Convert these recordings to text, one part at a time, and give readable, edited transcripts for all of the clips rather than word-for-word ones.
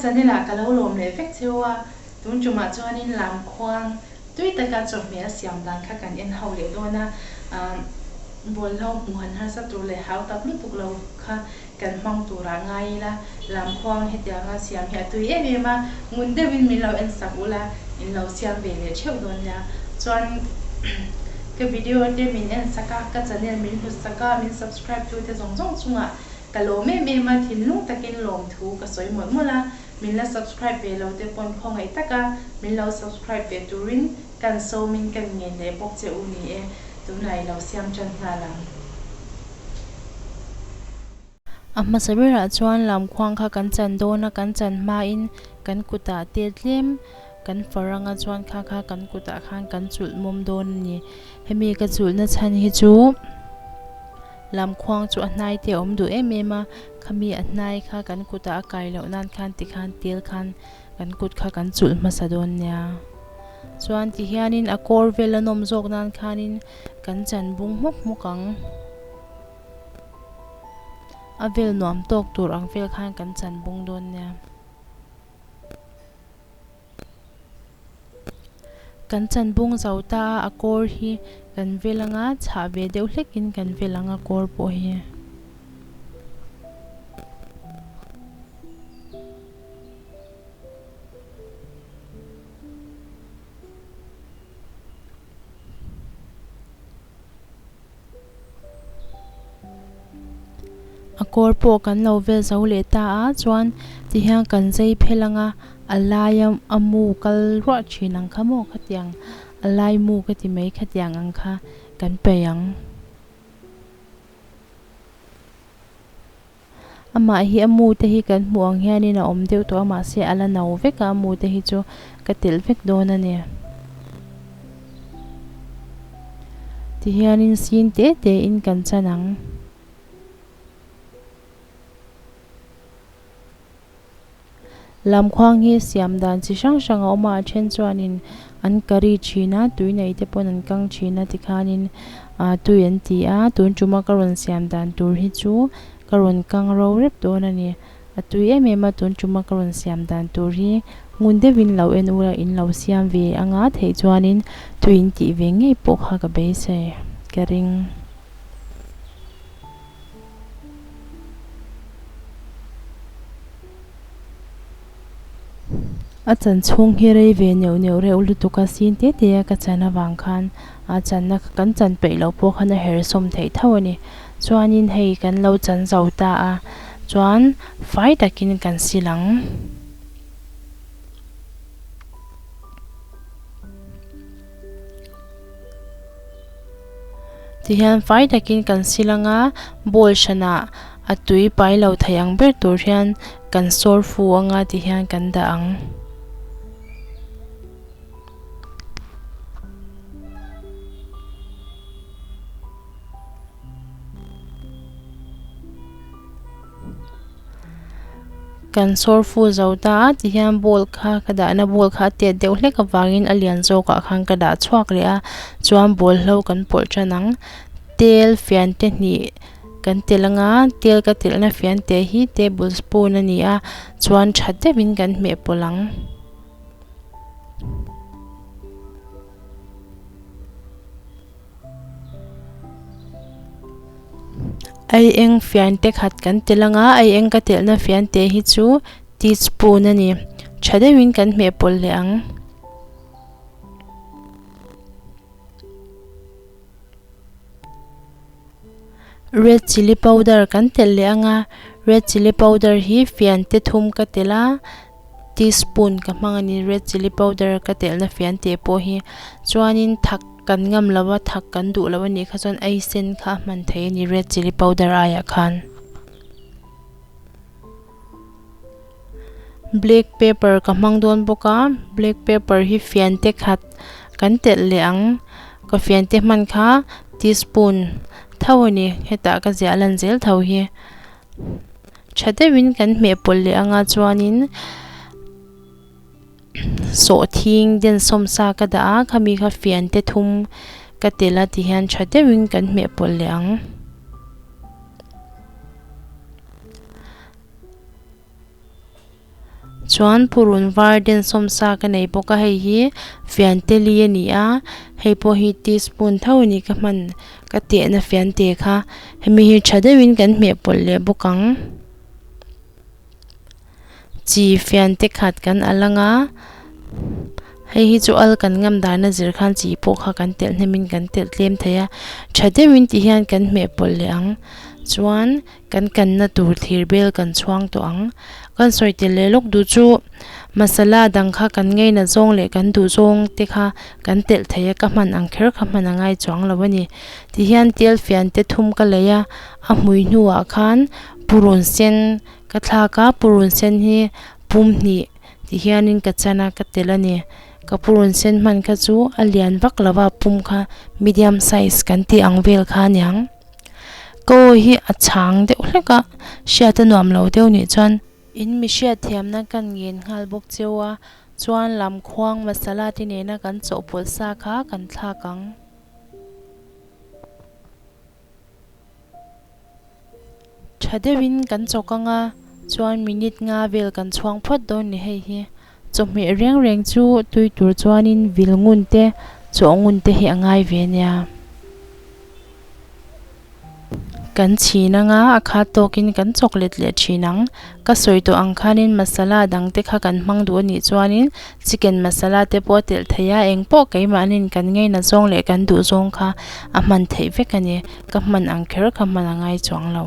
channel ah ka lo lawm leh vek cheu a, tun tumah chuanin lamkhuang tui taka chawhmeh a siam dan kha kan en ho leh dawn a, bawlhlo hmuh han harsa tur leh hau tak lutuk lo kha kan hmang turah ngai ila, lamkhuang hetianga siam hi a tui em em a, ngun deuhin min lo en sak ula in lo siam ve leh theuh dawn nia. Chuan ka video te min en sak a, ka channel min hlut sak a, min subscribe tu te zawng zawng chungah Ka lawm em em a, thinlung takin lawmthu ka sawi mawlh mawlh a, min la subscribe ve lo te pawn khawngaih taka min lo subscribe ve turin kan sawmin kan ngen leh bawk che u ni e, tunah i lo siam tan nghal ang. A hmasa berah chuan lamkhuang kha kan chan dawn a, kan chan hmain kan kutah te tlem kan far anga chuan kha kha kan kutah khan kan chulh mawm dawn a ni. Hemi ka chulhna chhan hi chu. Lamkhuang chu a hnai te a awm duh em em a, khami a hnai kha kan kutah a kai loh nan khan tikhan tel khan kan kut kha kan chulh hmasa dawn nia. Chuan tihianin a kawr vel a nawm zawk nan khanin kan chan bung hmawk hmawk ang. A vel nuam tawk tur ang vel khan kan chan bung dawn nia. Kan chanbung zo ta a, a kawr hi kan vel anga chhah ve deuh hlekin kan vel ang a kawr pawh hi. A kawr pawh kan lo vel zo leh ta a chuan ti hian kan zai phel ang a a laia a mu kal ruah thin ang kha maw khatiang a lai mu ka ti mai khatiang ang kha kan paih ang. Amah hi a mu te hi kan hmuh ang hianin a awm deuh tawh a mahse a la no vek a a mu te hi chu ka telh vek dawn a ni. Tihianin sin te te in kan chan ang. Lamkhuang hi siam dan chi hrang hrang a awm a, a then chuanin an curry thin a, tui nei te pawn an kang thin a tikhanin ah tui an ti a, tun tuma ka rawn siam dan tur hi chu ka rawn kang ro rep dawn a ni. A tui em em a, tun tuma ka rawn siam dan tur hi ngun deuhin lo en ula in lo siam ve anga theih chuanin tui in tih ve ngei pawh kha ka beisei ka ring. A chan chhung hi rei ve neuh neuh reuh lutuk a sin te te a ka chan avang khan a channa kan chan peih loh pawh khan a her sawm theih tho a ni. Chuanin hei kan lo chan zo ta a chuan fai takin kan sil ang. Tihian fai takin kan sil anga bowl hranah a tui pai lo thei ang ber tur hian kan sawr fu anga tihian kan dah ang. Kan sawr fu zo ta a tihian bowl kha ka dahna bowl kha a tet deuh hlek avangin a lian zawkah khan ka dah chhuak leh a chuan bawlhlo kan pawlh tan ang tel fian te hnih kan telh anga tel ka telhna fian te hi table spoon a ni a chuan tha deuhin kan hmeh pawlh ang. Ai eng fian te khat kan telh anga ai eng ka telhna fian te hi chu teaspoon a ni tha deuhin kan hmeh pawlh leh ang. Red chilli powder kan telh leh anga red chilli powder hi fian te thum ka telh a teaspoon ka hmang a ni red chilli powder ka telhna fian teh pawh hi chuanin thak kan ngam lo a thak kan duh lo a nih kha chuan ei sen kha a hman theih a ni red chilli powder aiah khan. Black pepper ka hmang dawn bawk a black pepper hi fian te khat kan telh leh ang ka fian te hman kha teaspoon tho a ni hetah ka ziah lan zel tho hi. Tha deuhin kan hmeh pawlh leh anga chuanin sawhthing den sawmsa ka dah a khami kha fian te thum ka telh a tihian tha deuhin kan hmeh pawlh leh ang. Chuan purun var densawm sa ka nei bawk a hei hi fiante li a ni a hei pawh hi teaspoon tho a ni ka hman ka tehna fiante kha hemi hi tha deuhin kan hmeh pawlh leh bawk ang. Chi fiante khat kan al anga hei hi chu al kan ngam dan a zir khan chi pawh kha kan telh hnem in kan telh tlem thei a tha deuhin ti hian kan hmeh pawlh leh ang chuan kan kanna tur thir bel kan chhuang tawh ang kan sawi tel leh lawk duh chu masala dang kha kan ngaina zawng leh kan duh zawng te kha kan telh thei a ka hman ang kher kha hman a ngai chuang lo a ni ti hian tel fiante thum ka lei a a hmui hnuah khan purun sen Ka thlak a purun sen hi pum hnih ti hianin ka chan a ka telh a ni. Ka purun sen hman kha chu a lian vak lo va pum kha medium size kan tih ang vel kha a niang. Ka aw hi a chhang deuh hlek a, hriat a nuam lo deuh nih chuan. In mi hriat thiamna kan ngen nghal bawk cheu a, chuan lamkhuang masala te nena kan chawhpawlh sa kha kan thlak ang. Tha deuhin kan chawk ang a, chuan minute nga vel kan chhuang phawt dawn ni hei hi. Chawhmeh reng reng chu tui tur chuanin vil ngun te, chawh ngun te hi a ngai ve nia. Kan chhin ang a, a khat tawkin kan chawk let leh thin ang. Ka sawi tawh ang khanin masala dang te kha kan hmang duh a nih chuanin Chicken masala te pawh a telh thei a, eng pawh keimahniin kan ngaina zawng leh kan duh zawng kha a hman theih vek a ni. Ka hman ang kher kha hman a ngai chuang lo.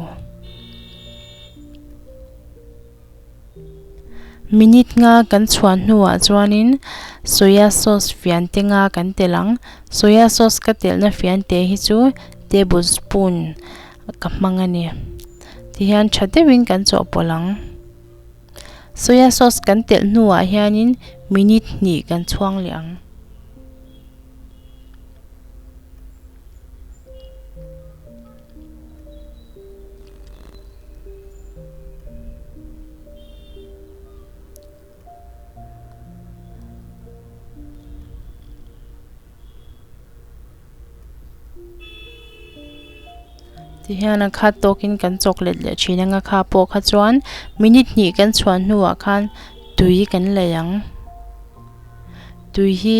Minute nga kan chhuah hnuah chuanin soya sauce fian te nga kan telh ang. Soya sauce ka telhna fian te hi chu tablespoon ka hmang a ni. Tihian tha deuhin kan chawhpawlh ang. Soya sauce kan telh hnuah hianin minute hnih kan chhuang leh ang. Tihian a khat tawkin kan chawk let leh thin anga kha pawh kha chuan minute hnih kan chhuan hnuah khan tui kan lei ang tui hi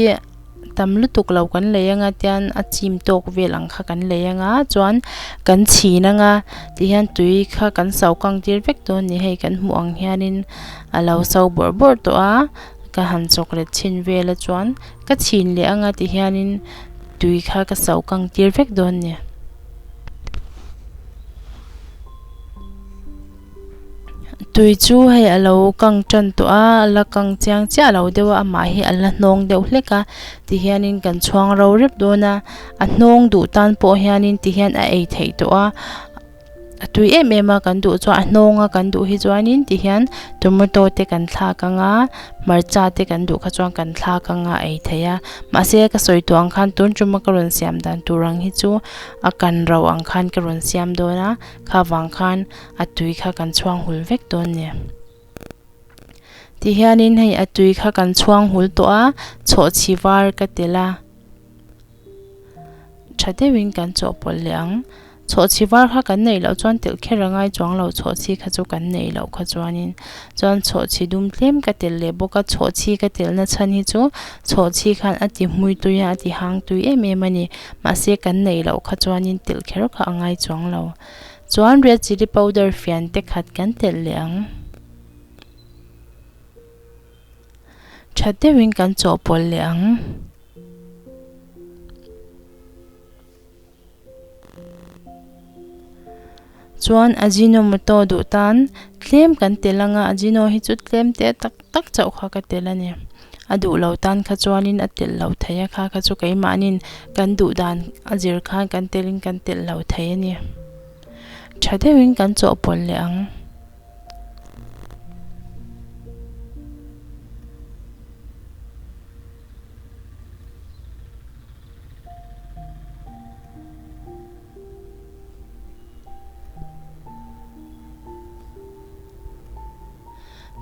tam lutuk lo kan lei anga tian a chim tawk vel ang kha kan lei anga chuan kan chhin anga tihian tui kha kan so kang tir vek dawn a ni hei kan hmuh ang hianin a lo so bawrh bawrh tawh a ka han chawk let chhin vel a chuan. Ka chhin leh anga ti hianin tui kha ka so kang tir vek dawn nia. Tui chu hei a lo kang tan tawh a a la kang chiang chiah lo deuh a amah hi a la hnawng deuh hlek a ti hianin kan chhuang ro rep dawn a a hnawng duh tan pawh hianin ti hian a ei theih tawh a. A tui em em a kan duh chuan a hnawng a kan duh hi chuanin ti hian tomato te kan thlak ang a hmarcha te kan duh kha chuan kan thlak ang a ei thei a mahse ka sawi tawh ang khan tun tuma ka rawn siam dan tur ang hi chu a kan ro ang khan ka rawn siam dawn a kha vang khan a tui kha kan chhuang hul vek dawn a ni tihianin hei a tui kha kan chhuang hul tawh a chhawhchhi var ka telh a tha deuhin kan chawhpawlh leh ang. Chhawhchhi var kha kan neih loh chuan telh kher a ngai chuang lo chhawhchhi kha chu kan neih loh kha chuanin chuan chhawhchhi dum tlem ka telh leh bawk a chhawhchhi ka telhna chhan hi chu chhawhchhi khan a ti hmui tui a a ti hang tui em em a ni mahse kan neih loh kha chuanin telh kher kha a ngai chuang lo chuan red chilli powder fian te khat kan telh leh ang. Tha deuhin kan chawhpawlh leh ang. Chuan Ajinomoto duh tan tlem kan tel anga Ajino hi chu tlem te tak tak chauh kha ka tel a ni. A duh lo tan kha chuanin a telh lo thei a kha kha chu keimahnin kan duh dan a zir khan kan telin kan telh lo thei a ni. Tha deuhin kan chawhpawlh leh ang.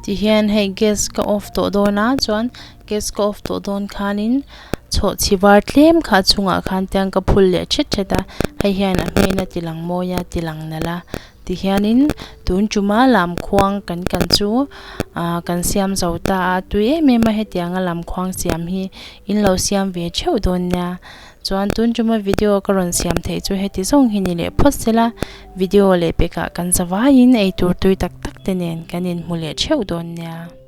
Tihian hei gas ka off tawh dawn a chuan gas ka off tawh dawn khanin chhawhchhi var tlem kha a chungah khan tiang ka phul leh thet thet a hei hian a hmel a ti lang mawi a ti lang nalh a. Tihianin tun tuma lamkhuang kan kan chu ah kan siam zo ta a tui em em a hetianga lamkhuang siam hi in lo siam ve theuh dawn nia chuan tun tuma video ka rawn siam theih chu heti zawng hi ni leh phawt sela video leh pekah kan zavaiin eitur tui tak tak te nen kan inhmu leh theuh dawn nia.